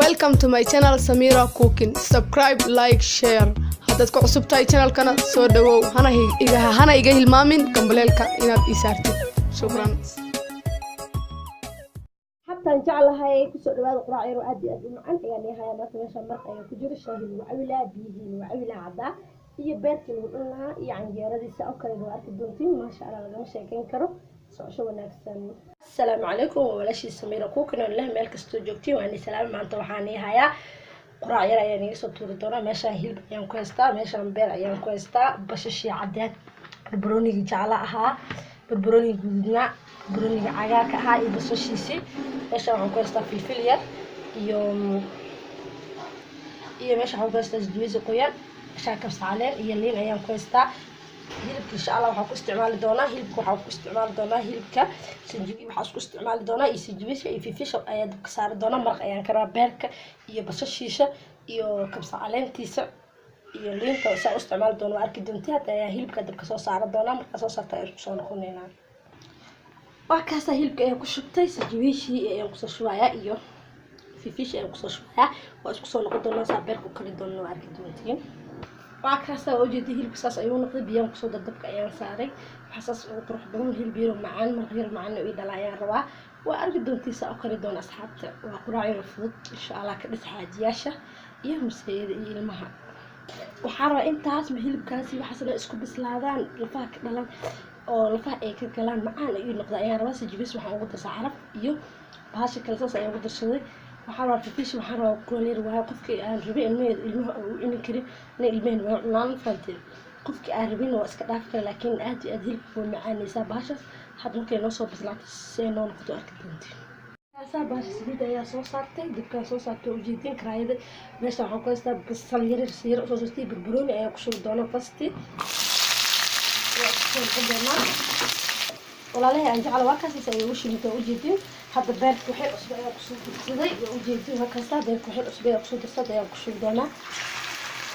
Welcome to my channel, Samira Cooking. Subscribe, like, share. Haddaad ku cusub tahay channelkana, soo dhawow. Hana iga hilmaamin gambaleelka inaad ii saartid. Shukran. Xabtaan jeclahay, kusoo dhawaada. Quraac yar oo aad iyo aad u macaan ayaan hayaa maanta. Meesha maraq ayaa ku jira, shaahi lagu cabi lahaa, biyihii lagu cabi lahaa caddaa iyo beerkii lagu cuni lahaa iyo canjeeradiisa oo kale waa arki doontiin. Maasha Allah, lagama sheekeyn karo. Socosho wanaagsan. Asalaamu calaykum, waa walaashii Samiira Cooking oo leh meel kastoo joogtiin waan salaam. Maanta waxaan ii hayaa quraac yar ayaan iga soo tuuri doonaa. Meeshaan hilib ayaan ku haystaa, meeshaan beer ayaan ku haystaa, bashashii caddeed, barbaroonigii jecla ahaa, barbaroonigii guduudnaa, barbarooniga cagaarka ahaa iyo basashiisii. Meeshaan waxaan ku haystaa filfil yar iyo meesha waxaan ku haystaa isduweysi qoyan, meeshaan kabsar caleen iyo liin ayaan ku haystaa. Hilibka insha Allah waxaan ku isticmaali doonaa, hilibka waxaan ku isticmaali doonaa, hilibka sanjabiil waxaan isku isticmaali doonaa iyo sanjabiisha iyo filfisha ayaa dabka saari doonaa. Maraq ayaan karaa, beerka iyo basashiisa iyo kabsar caleentiisa iyo liinta saa u isticmaali doono waa arki doontii. Hadda ayaa hilibka dabka soo saari doonaa. Markaa soo saarta ayaan isku soo noqonaynaa. Waa kaasaa, hilibka ayaan ku shubtay, sanjabiishii ayaan kusoo shubayaa iyo fifish ayaan kusoo shubayaa. Waa isku soo noqon doonaa, saa beerka u kari doona waa arki doontiin. Waa kaasaa, waa ujeedii, hilibka saas ayuu noqday. Biyaan kusoo dar, dabka ayaan saaray. Waxaa saas ugu qurux badan hilib yaro macaan, maraq yaro macaan oo ii dhala ayaan rabaa. Waa arki doontii saa u kari doona, asxaabta. Waa quraac yaro fudud insha Allah, ka dhis xaajiyaasha iyo museeyada iyo ilmaha. Waxaa rabaa intaas ma hilibkaasi waxaas dhan isku bislaadaan, lafaha ka dhalan oo lafaha ay ka galaan, macaan ay ii noqda ayaan rabaa. Sajibis waxaan ugu darsaa caraf iyo bahasha kale, saas ayaan ugu darsaday. Waxaan rabaa fifish, waxaan rabaa kuleel yar waayo. Qofkii aan rabin, ilmaheeda, ilmaha uu cuni karin, ina ilmaheen waa cunaan, fahanteen. Qofkii aan rabin waa iska dhaafi kara, laakiin aad iyo aad hilibka way macaanaysaa bahashaas. Hadda markay noo soo bislaato si ay noo noqoto arki doontiin. Kaasaa bahasha saliid ayaa soo saartay, dabkaa soo saartay oo ujeedin karaayada. Meesha waxaan ku haystaa basal yar yar yar usoo saartay, barbarooni ayaa ku shubi doona. Fasti waa isku soo noqon doonaa, walaalahay aan jecla. Waa kaas ayay ugu shimita, waa ujeedin. Hadda beerka waxay cusub ayaa kusoo darsaday, waa ujeedin. Waa kaasa, beerka waxay cusub ayaa kusoo darsaday ayaan ku shubi doonaa.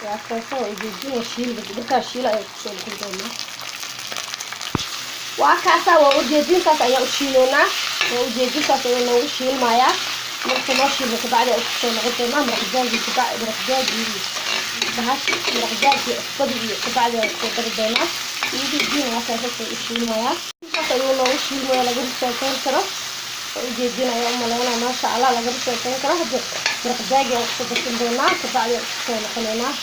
Waa kaasa, waa ujeedin. Waa shiil, markaa shiila ayaa kusoo noqon doonaa. Waa kaasaa, waa ujeedin, saas ayaa u shiiloonaa. Waa ujeedin, saas ayaa noogu shiilmayaa. Marka noo shiilmo kabacdi ayaa kusoo noqon doonaa. Maraq jaagi kabacdi, maraq jaagi iyo bahash, maraq jaagi cusbadii iyo kabacdi ayaa kusoo dari doonaa. Ujeedin, waa kaas, saas ayuu u shiilmayaa, saas ayuu noogu shiilmaya. Lagama sheekeyn karo, waa ujeedin ayaa u maleynaa. Maasha Allah, lagama sheekeyn karo. Hadda maraq jaagi ayaan kusoo darsan doonaa, kabacdi ayaan kusoo noqonaynaa.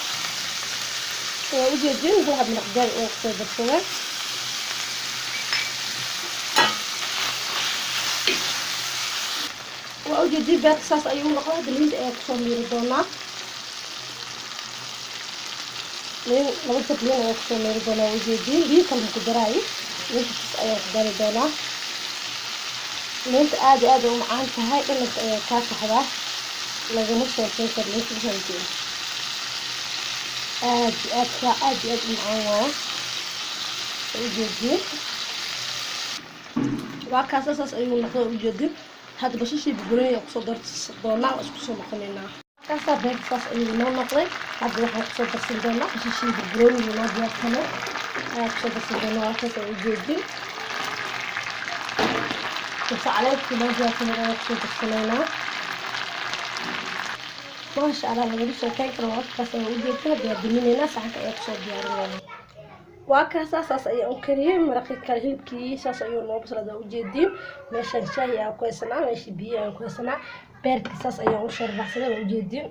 Waa ujeedin, hal maraq jaagi ayaan kusoo darsaday. Waa ujeedin, beerka saas ayuu noqday. Hadda liinta ayaa kusoo miiri doonaa, liin laba jab liin ayaa kusoo miiri doonaa. Waa ujeedin, biyo kale ku daraayo, liinta saas ayaan ku dari doonaa. Liinta aad iyo aad u macaan tahay, dhalanka ayaa kaa saxdaa, lagama sheekeyn karo. Liinta fahanteen, aad iyo aad saa aad iyo aad u macaan waaye. Waa ujeedin, waa kaasa, saas ayuu noqday, ujeedin. Hadda bashashii barbarooni ayaa kusoo darsan doonaa, waa isku soo noqonaynaa. Kaasaa, beerka saas ayuu noo noqday. Hadda waxaan kusoo darsan doonaa bashashii barbaroonigii noo diyaarsanay ayaa kusoo darsan doonaa. Waa kaas, waa ujeedin. Kabsar caleentii noo diyaarsanay ayaa kusoo darsanaynaa. Maasha Allah, lagama sheekeyn karo. Waa kaas, ayaa ujeedin. Hadda waa daminaynaa, saxanka ayaa kusoo diyaarinayna. Waa kaasaa, saas ayaan u kariyey maraqii kale. Hilibkii saas ayuu noo bislaaday, ujeediin. Meeshaan shaahi ayaan ku haysanaa, meeshii biyo ayaan ku haysanaa. Beerkii saas ayaan u sharbaxsaday, waa ujeediin.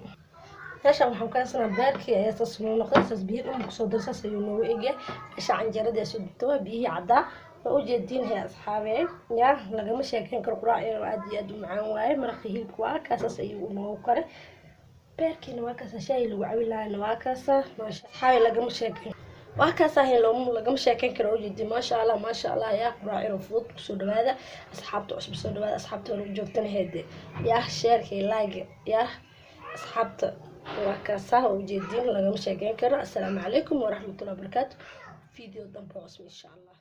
Meeshaan waxaan ku haysanaa beerkii ayaa saas noo noqday, saas biyo dhan kusoo daray, saas ayuu noogu egyahay. Meesha canjeeradii ayaa soo dubtay, waa biyihii caddaa, waa ujeediin. Hee asxaabe, ya lagama sheekeyn karo. Quraac yar oo aad iyo aad u macaan waaye. Maraqii hilibka waa kaas, saas ayuu noogu karay. Beerkiina waa kaasa, shaahi lagu cabi lahaana waa kaasa. Maasha asxaabe, lagama sheekeyn. Waa kaas ahayn, looma lagama sheekeyn karo, ujeedi. Maasha Allah, maasha Allah. Yaa quraac yar oo fudud, kusoo dhawaada. Asxaabta cusub soo dhawaada, asxaabta hore u joogtana heede yaa share-ka iyo like. Yaa asxaabta, waa kaasaa, waa ujeediin, lagama sheekeyn karo. Assalaamu calaykum waraxmatullahi wabarakaatu. Video dambe cusub insha Allah.